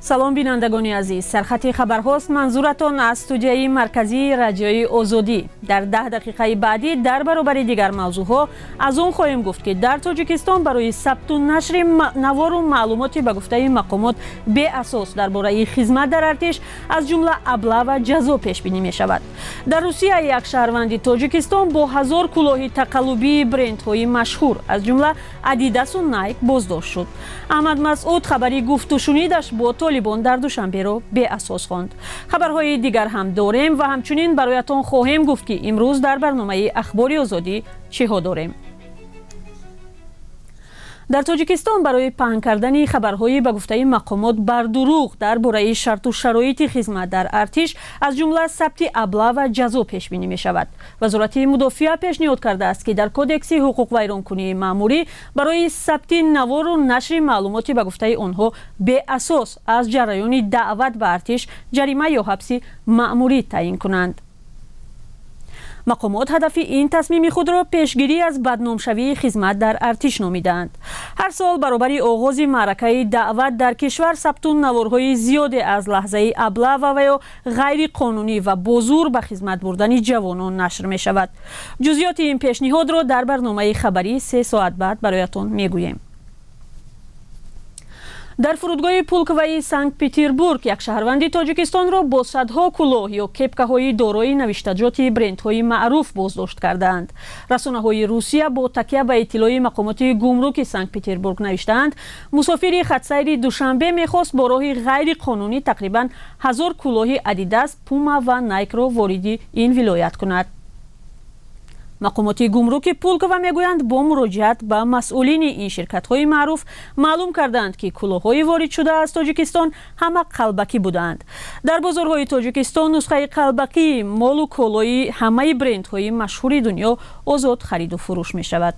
Салом, бинандагони азиз. Сархати хабарҳост, манзуратон аз студияи марказии Радиои Озодӣ. Дар 10 дақиқаи баъдӣ дар баробари дигар мавзӯъҳо аз он хоҳем гуфт, ки дар Тоҷикистон барои сабту нашри навору маълумоти ба гуфтаи мақомот беасос дар бораи хизмат дар артиш, аз ҷумла облава, ҷазо пешбинӣ мешавад. Дар Русия як шаҳрванди Тоҷикистон бо 1000 кӯлоҳи тақаллубии брендҳои машҳур, аз ҷумла Адидасу Найк, боздошт шуд. Аҳмад Масъуд хабари гуфтушунидаш бо Толибон дар Душанберо беасос хонд. Хабарҳои дигар ҳам дорем ва ҳамчунин бароятон хоҳем гуфт, ки имрӯз дар барномаи Ахбори Озодӣ чиҳо дорем. Дар Тоҷикистон барои паҳн кардани хабарҳои ба гуфтаи мақомот бардурӯғ дар бораи шарту шароити хизмат дар артиш, аз ҷумла сабти облава, ҷазо пешбинӣ мешавад. Вазорати мудофиа пешниҳод кардааст, ки дар Кодекси ҳуқуқвайронкунии маъмурӣ барои сабти навору нашри маълумоти ба гуфтаи онҳо беасос аз ҷараёни даъват ба артиш ҷарима ё ҳабси маъмурӣ таъин кунанд. Мақомот ҳадафи ин тасмими худро пешгирӣ аз бадномшавии хизмат дар артиш номидаанд. Ҳар сол баробари оғози маъракаи даъват дар кишвар сабту наворҳои зиёде аз лаҳзаи облава ва ё ғайриқонунӣ ва бо зур ба хизмат бурдани ҷавонон нашр мешавад. Ҷузъиёти ин пешниҳодро дар барномаи хабарӣ 3 соат баъд бароятон мегӯем. Дар фурудгоҳи Пулковаи Санкт-Петербург як шаҳрванди Тоҷикистонро бо садҳо кӯлоҳ ё кепкаҳои дорои навиштаҷоти брендҳои маъруф боздошт кардаанд. Расонаҳои Русия бо такя ба иттилои мақомоти гумруки Санкт-Петербург навиштаанд, мусофири хатсайри Душанбе мехост бо роҳи ғайриқонунӣ тақрибан 1000 кӯлоҳи Адидас, Пума ва Найкро вориди ин вилоят кунад. Мақомоти гумруки Пулкова мегӯянд, бо муроҷиат ба масъулини ин ширкатҳои маъруф маълум кардаанд, ки кӯлоҳҳои воридшуда аз Тоҷикистон ҳама қалбакӣ будаанд. Дар бозорҳои Тоҷикистон нусхаи қалбакии молу колои ҳамаи брендҳои машҳури дунё озод хариду фурӯш мешавад.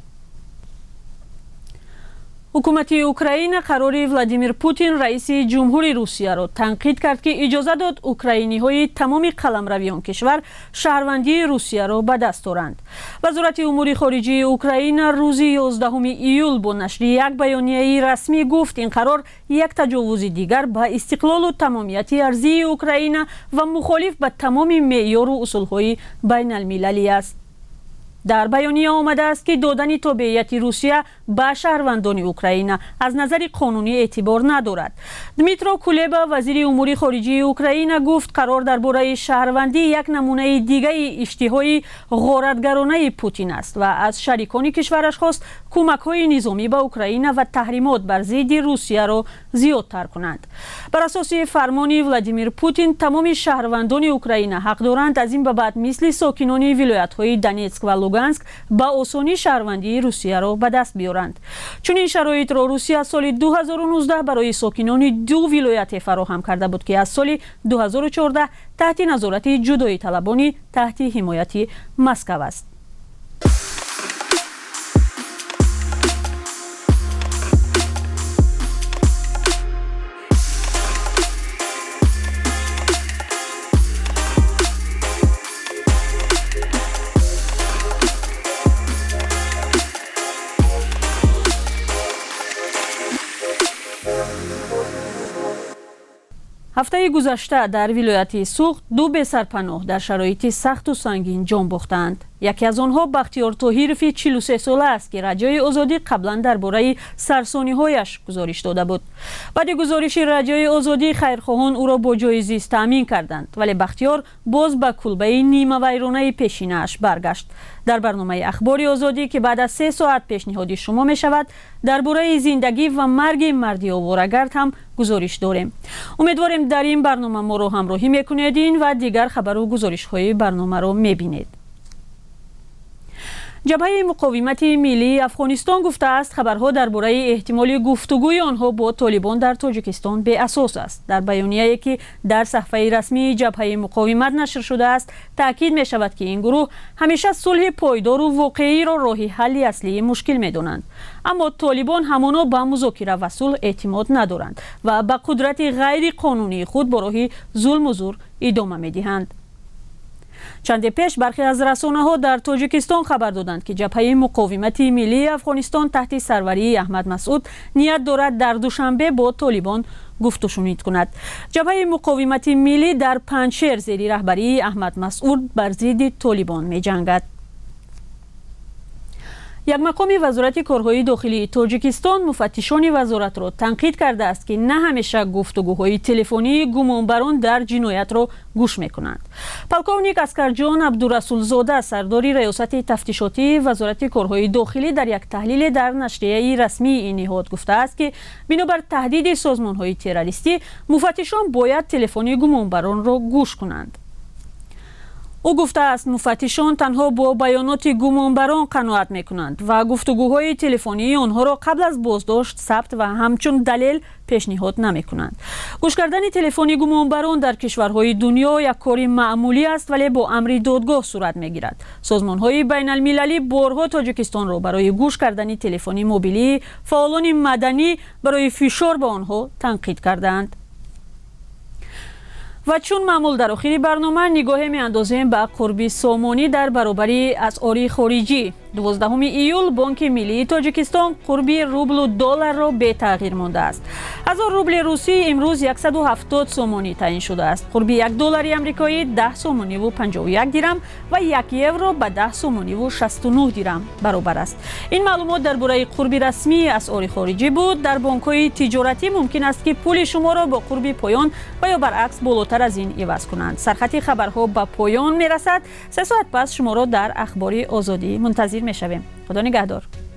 Ҳукумати Украина қарори Владимир Путин, раиси ҷумҳури Русияро танқид кард, ки иҷоза дод украиниҳои тамоми қаламрави он кишвар шаҳрвандии Русияро ба даст оранд. Вазорати умури хориҷии Украина рӯзи 11 июл бо нашри як баёнияи расмӣ гуфт, ин қарор як таҷовузи дигар ба истиқлолу тамомияти арзии Украина ва мухолиф ба тамоми меъёру усулҳои байналмилалӣ аст. Дар баёния омадааст, ки додани тобеияти Русия ба шаҳрвандони Украина аз назари қонунӣ эътибор надорад. Дмитро Кулеба, вазири умури хориҷии Украина, гуфт, қарор дар бораи шаҳрвандӣ як намунаи дигаи иштиҳои ғоратгаронаи Путин аст ва аз шарикони кишвараш хост кӯмакҳои низомӣ ба Украина ва таҳримот бар зидди Русияро зиёдтар кунанд. Бар асоси фармони Владимир Путин тамоми шаҳрвандони Украина ҳақ доранд аз ин ба баъд мисли сокинони вилоятҳои Донетск ва Луганск ба осонӣ шаҳрвандии Русияро ба даст биёранд. Чунин шароитро Русия соли 2019 барои сокинони ду вилояте фароҳам карда буд, ки аз соли 2014 таҳти назорати ҷудоиталабони таҳти ҳимояти Москав аст. Ҳафтаи гузашта дар вилояти Суғд ду бесарпаноҳ дар шароити сахту сангин ҷон бохтаанд. Яке аз онҳо Бахтиёр Тоҳирови 43сола аст, ки Радиои Озодӣ қаблан дар бораи сарсониҳояш гузориш дода буд. Баъди гузориши Радиои Озодӣ хайрхоҳон ӯро бо ҷои зист таъмин карданд, вале Бахтиёр боз ба кулбаи нимавайронаи пешинааш баргашт. Дар барномаи Ахбори Озодӣ, ки баъд аз 3 соат пешниҳоди шумо мешавад, дар бораи зиндагӣ ва марги марди оворагард ҳам гузориш дорем. Умедворем, дар ин барнома моро ҳамроҳӣ мекунед, ин ва дигар хабару гузоришҳои барномаро мебинед. Ҷабҳаи муқовимати миллии Афғонистон гуфтааст, хабарҳо дар бораи эҳтимоли гуфтугӯи онҳо бо Толибон дар Тоҷикистон беасос аст. Дар баёнияе, ки дар саҳфаи расмии Ҷабҳаи муқовимат нашр шудааст, таъкид мешавад, ки ин гурӯҳ ҳамеша сулҳи пойдору воқеиро роҳи ҳалли аслии мушкил медонанд. Аммо Толибон ҳамоно ба музокира ва сулҳ эътимод надоранд ва ба қудрати ғайриқонунии худ бо роҳи зулму зур идома медиҳанд. Чанде пеш баъзе аз расонаҳо дар Тоҷикистон хабар доданд, ки Ҷабҳаи муқовимати миллии Афғонистон таҳти сарварии Аҳмад Масъуд ният дорад дар Душанбе бо Толибон гуфтушунид кунад. Ҷабҳаи муқовимати миллӣ дар Панҷшер зери раҳбарии Аҳмад Масъуд бар зидди Толибон меҷангад. Як мақоми Вазорати корҳои дохилии Тоҷикистон муфаттишони вазоратро танқид кардааст, ки на ҳамеша гуфтугӯҳои телефонии гумонбарон дар ҷиноятро гӯш мекунанд. Полковник Аскарҷон Абдурасулзода, сардори раёсати тафтишотии Вазорати корҳои дохилӣ, дар як таҳлиле дар нашрияи расмии ин ниҳод гуфтааст, ки бинобар таҳдиди созмонҳои террористӣ муфаттишон бояд телефони гумонбаронро гӯш кунанд. Ӯ гуфтааст, муфаттишон танҳо бо баёноти гумонбарон қаноат мекунанд ва гуфтугӯҳои телефонии онҳоро қабл аз боздошт сабт ва ҳамчун далел пешниҳод намекунанд. Гӯш кардани телефони гумонбарон дар кишварҳои дунё як кори маъмулӣ аст, вале бо амри додгоҳ сурат мегирад. Созмонҳои байналмилалӣ борҳо Тоҷикистонро барои гӯш кардани телефони мобилии фаъолони маданӣ барои фишор ба онҳо танқид кардаанд. Ва чун маъмул, дар охири барнома нигоҳе меандозем ба қурби сомонӣ дар баробари асъори хориҷӣ. 12 июл Бонки миллии Тоҷикистон қурби рублу долларро бетағйир мондааст. 1000 рубли русӣ имрӯз 170 сомонӣ таъин шудааст. Қурби 1 доллари амрикоӣ 10 сомониву 51 дирам ва 1 евро ба 10 сомониву 69 дирам баробар аст. Ин маълумот дар бораи қурби расмии асъори хориҷӣ буд. Дар бонкҳои тиҷоратӣ мумкин аст, ки пули шуморо бо қурби поён ва ё баръакс болотар аз ин иваз кунанд. Сархати хабарҳо ба поён мерасад. 3 соат пас шуморо дар Ахбори Озодӣ мунтазир мешавем. Худо нигаҳдор.